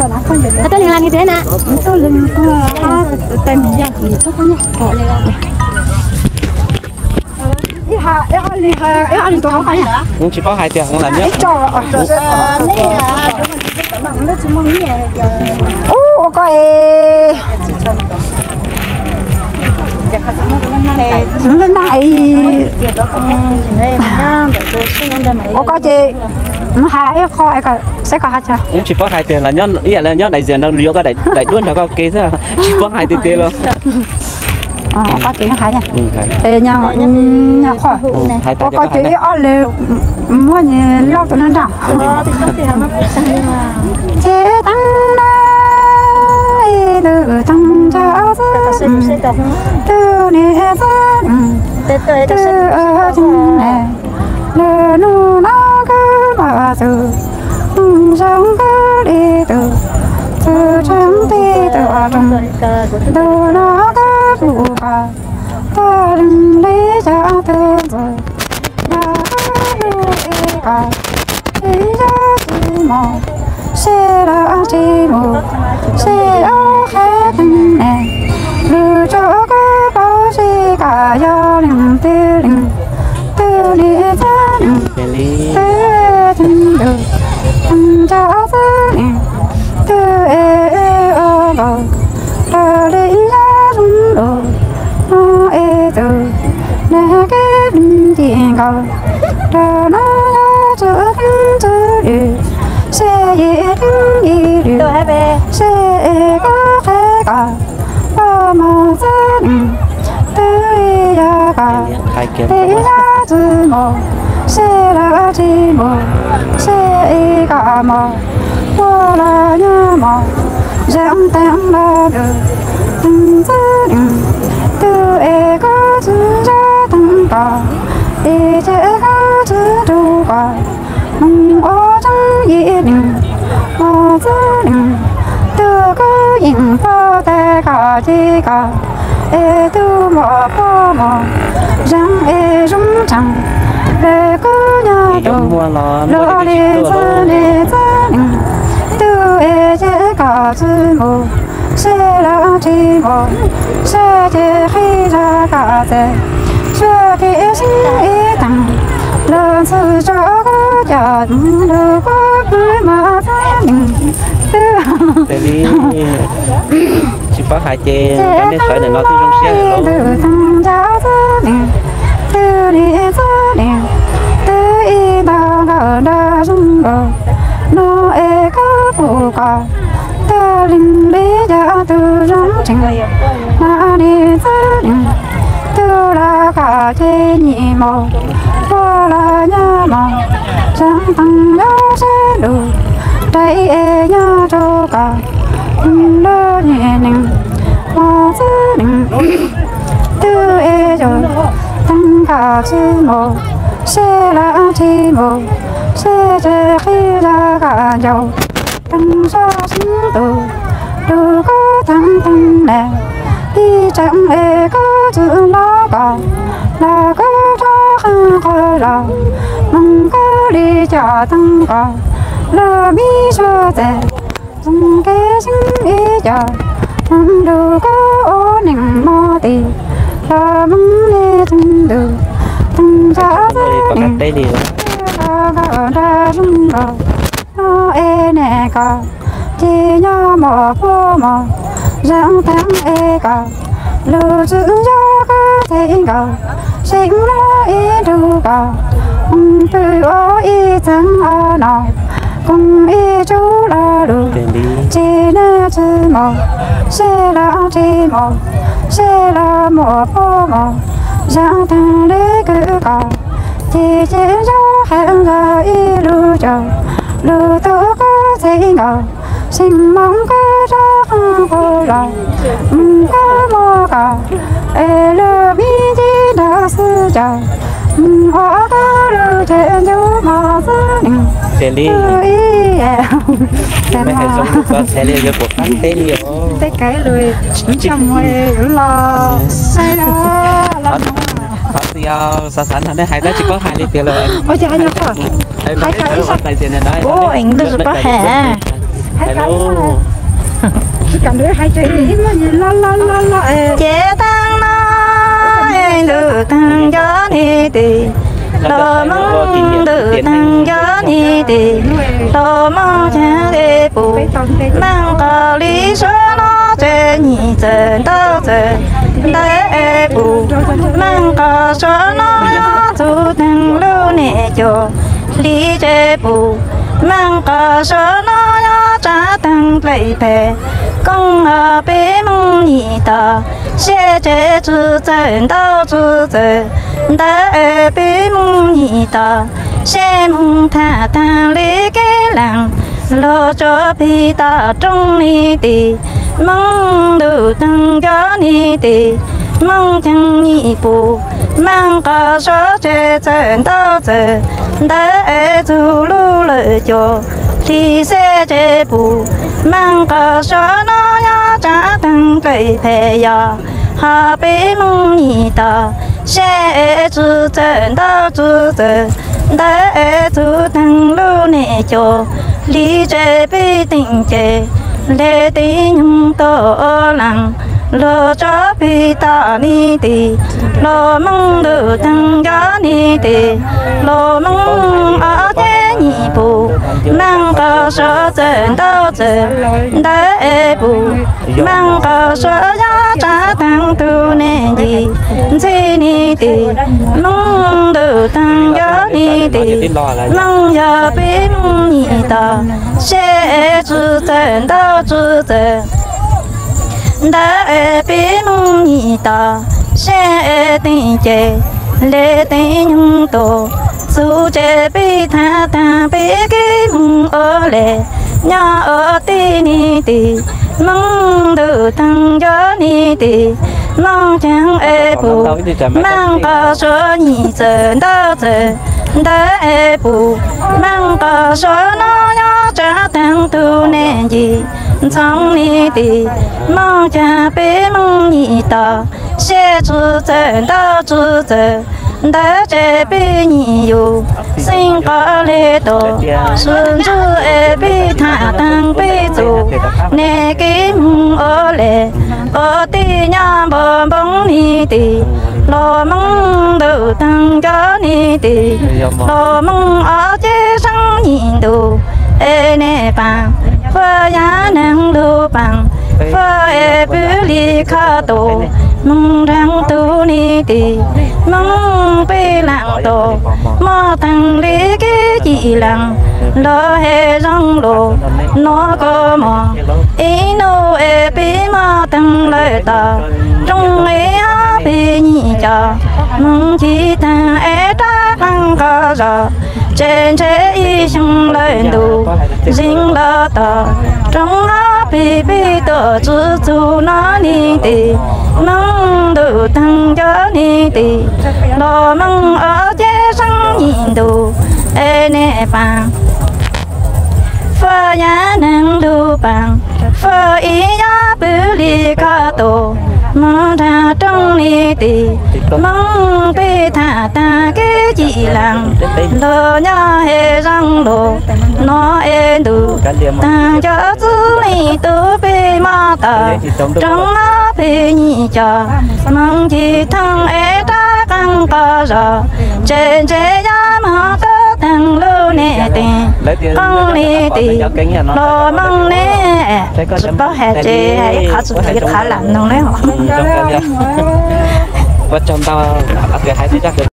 Koj tuaj leej twg na? Kuv tsis paub hais tias lam nyob. Ua koj es. Ua koj ces nws hais ib qho saib koj hais tias. Kuv tsis paub hais tias lam nyob, ib yam li nyob daim ziam no yuav koj daim duab nrog koj ke xwb, tsis paub hais tiag tiag los. Ua koj ces nws hais, es nyob qhov ua koj ces ib ob leeg muab nws lauj tus no nrog. Ces teeb na, ib tug teeb ntsha xwb, tus niam xwb, tus teeb na, lwm hnub no koj mam tus, zoo koj li tus, tus tseeb tib tus roog, ntu no koj pum koj, koj leej li cov tub ntxawg, yog koj lub ib koj, tsis yog tsis mus, seb los tsis mus, seb ob qheb teeb ne, lwm tso koj paub seb koj yog leej twg leej, tus niam xwb leej, tus teeb ntuj, teeb ntsha xwb leej, tus es ua nkaus, raws li yog zoo lus, no es tus, nag keb nci nkaus, rau no yog txwv teeb txwv lwm, seb yim teeb yim lwm, seb es koj qheb koj, poj mos xwb leej, twb yog koj, twb yog tsis mus, seb los tsis mus, seb es koj mos, puag los nyob mos, zeem teeb los lwm, teeb xwb leej, twb es koj tsis yog teeb koj, es ces koj tsis rub koj, mus ua tseeb yim leej, mos xwb leej, twb koj yeej paub tias koj ces koj, es tus muaj poj mos, zeem es zoo tseeb, lawv kuj nyob tus, luag li xwb li xwb leej, twb es ces koj tsis mus, seb los tsis mus, seb ces qhib zog koj txawm, suav kev sib ib teeg, los ntxhw tso kuv coj mus lug kuv pw mos xwb leej, twb tsis paub hais ces nej sawv ntawm no twb zoo siab lawm. Twb ib tog nkaus nrog zoo nkaus, no es koj pum koj, tag leej li cov tub zoo tseeb, mas li xwb leej, twb los koj ces nyim mus, puag los nyob mus, zeem teeb yog sab lus, raws es nyob rau koj, lub nyuag neeg, mos xwb leej, twb es yog teeb koj tsis mus, seb los tsis mus, seb ces qhib zog koj ncauj, teeb sab sib tus, rub kuv teeb teeb ne, ib tseem es kuv tsis nto koj, los kuv rov qab qhov los, moog kuv li coj teeb koj, lub me suav txeg, zoo kev sib ib coj, moog rub kuv ua neej mos tim, los moog li teeb ntuj, teeb ntsha xwb leej, los koj nrog zoo los, no es ne koj, ces nyob mos puag mos, zeem teeb es koj, lub txwv yog koj txhais nkaus, seem los ib nrug koj, pw ua ib txheeb o no, koom ib tsuj lo lus, ces neb tsis mus, seb los tsis mus, seb los mus puag mus, zeem teeb li kwv koj, ces ces yog heev yog ib lub caug, lub tub koj txhais nkaus, seem moog koj rov qab qhov los, moog koj muab koj, es lub me nti nrog xwb caug, moog ua koj lub tsev ncuj mos xwb leej. Ces li, ib, mej hais zoo li koj txhais li yuav pum qab teb li os. Tej kev lus tsis muaj los sai los. Qhov txhia xav xav no nej hais tab tsis paub hais li tiag los. Ua cas nyob qhov hais tau ib sab, ua eev ntuj tsis paub hais, hais tau ib sab. Ces tag no ntuj tag nco ni ti, los Hmoob ntuj tag nco ni ti, los Hmoob cag es puv, meej qos li suav no tsev nyim txawm ntau txawm ntawd es puv, meej qos suav no yog txug teeg lub niam cuab hli tsev puv, meej qos suav no yog tsav teeg dlaim phem, kooj os peb Hmoob nyim tos, seb tsev txug txawm ntau txug txawm ntawd es peb Hmoob nyim tos, seb Hmoob tham taag le kev laam, luag tso plig tom rooj ni ti, Hmoob ntuj tag nco ni ti, Hmoob cag nyim puv, meej qos suav tsev txawm ntau txawm ntawd es txug lub lawm cuab hli xeb tsev puv, meej qos suav no yog tsav teeg dlaim phem yog, hos peb Hmoob nyim tos, seb txug txawm ntau txug txawm ntawd es txug teeg lub niam cuab hli tsev peb teem ces le teeb nyoog tuaj ua laam, luag tso plig tom ni ti, los Hmoob ntuj tag nco ni ti, los Hmoob ob cag nyim puv, meej qos suav txawm ntau txawm ntawd es puv, meej qos suav yog tsav teeg tug niam ncig ntxhi ni ti, Hmoob ntuj tag nco ni ti, Hmoob yog peb Hmoob nyim tos, seb txug txawm ntau txug txawm ntawd es peb Hmoob nyim tos, seb teem ces le teeb nyoog tuaj txug ces peb tham taag peb kev moog ua le nyob ua tij ni ti, Hmoob ntuj tag nco ni ti, Hmoob cag es puv, meej qos suav nyim txawm ntau txawm ntawd es puv, meej qos suav no yog tsav teeg tug niam ncig ntxhoo ni ti, Hmoob cag peb Hmoob nyim tos, seb txug txawm ntau txug txawm ntawd ces peb nyim yug xeeb qos le tuaj, sub ntsuj es peb tham taag peb txug, niam kev moog ua le ua tij nyob npoo npoo ni ti, los Hmoob ntuj tag nco ni ti, los Hmoob ob ceg seeb nyim ntuj es niam paam, faj yaj neeg lug paam, faj es pwg li kho tuaj moog nraag tug ni ti, Hmoob peb laam tuaj muaj teeg li kev cim laam, los hem zoo lug nuav kua muag ib nub es peb muaj teeg lawm tom rooj es ob peb nyim cov moog ci taag es rab qeej qos zog, tsev ntshe ib xyoo lawm ntuj zeeg los tom rooj ob peb peb tuaj txug txug no ni ti, Hmoob ntuj tag nco ni ti, los Hmoob ob ceg seeb nyim ntuj es niam paam, faj yaj neeg lug paam, faj ib yaj pwg li kho tuaj moog nraag rooj ni ti, Hmoob peb tham taag kev cim laam, lug nyob hem zoo lug nuav es ntuj taag nco txug li tug peb muaj tom rooj ob peb nyim cov moog ci taag es rab qeej qos zog, tsev ntshe yaj moog tuaj taag lub niam teeb qeej li ti, los Hmoob ne, tsis paub has ces ib qhov txug ib qhov lam noog ne.